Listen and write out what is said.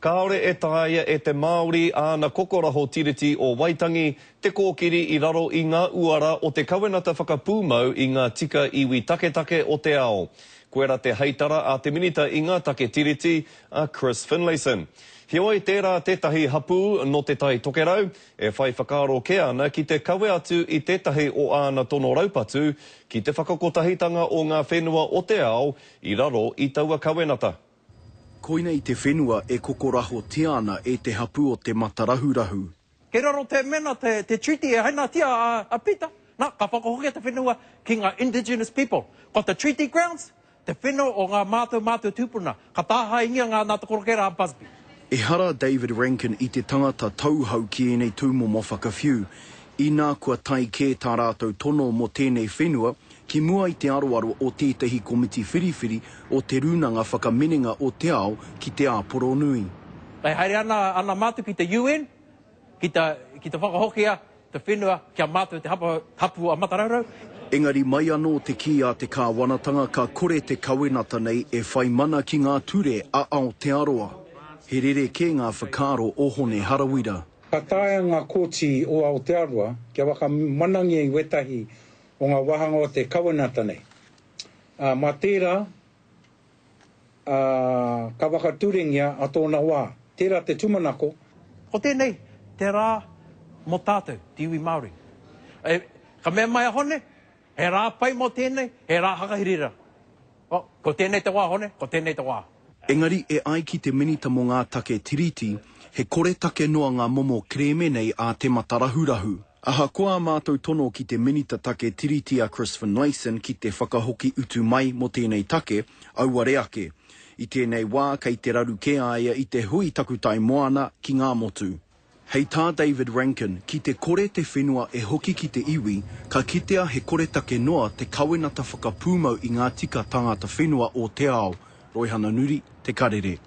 Kāore e taea e te Māori āna kokoraho Tiriti o Waitangi te kōkiri i raro i ngā uara o te Kawenata Whakapūmau i ngā Tika Iwi Taketake o te Ao. Koira te heitara a te Minita i ngā Take Tiriti, a Chris Finlayson. Heoi, tērā tētahi hapū nō Te Tai Tokerau e whai whakaaro kē ana ki te kawe atu i tētahi o āna tono raupatu ki te whakakotahitanga o ngā whenua o te ao i raro i taua kawenata. Koinei te whenua e kokorahotia ana e te hapū o Te Matarahurahu. Kei raro te mena te te treaty e hainatia a a Peter, na, ka whakahokia te whenua ki nga indigenous people. Ko te treaty grounds, te whenua o nga mātou mātua tūpuna. Ka tāhaengia nga na te korokera a Busby. Ehara David Rankin i te tangata tauhou ki ēnei tūmomo whakawhiu. Inā kua tae kē tā rātou tono mō tēnei whenua ki mua i te aroaro o tētahi komiti whiriwhiri o Te Rūnanga Whakaminenga o Te Ao ki Te Āporonui. E haere ana ana mātou ki te UN ki te ki te whakahokia te whenua ki a mātou te hapa, hapu a Mataraurau. Engari mai anō te kī a te kāwanatanga ka kore te kawenata nei e whai mana ki ngā ture a Aotearoa. He rerekē ngā whakaaro o Hone Harawira. Ka taea ngā kōti o Aotearoa kia whakamanangia i wētahi o ngā wāhanga o te kawenata nei. Ā, mā tērā, ā, ka whakaturengia a tōna wā. Tērā te tūmanako. Ko tēnei te rā mō tātou, te iwi Māori. E, ka mea mai a Hone, he rā pai mō tēnei, he rā hakahirira. Oh, ko tēnei te wā, Hone, ko tēnei te wā. Engari e ai ki te Minita mō ngā Take Tiriti, he koretake noa ngā momo kerēme nei a Te Matarahurahu. Ahakoa ā mātou tono ki te Minita Take Tiriti a Chris Finlayson ki te whakahoki utu mai mō tēnei take, auare ake. I tēnei wā kei te raru kē a ia i te hui takutai moana ki Ngāmotu. Hei tā David Rankin, ki te kore te whenua e hoki ki te iwi, ka kitea he koretake noa te kawenata whakapūmau i ngā tika tangata whenua o te ao. Roihana Nuri, Te Karere.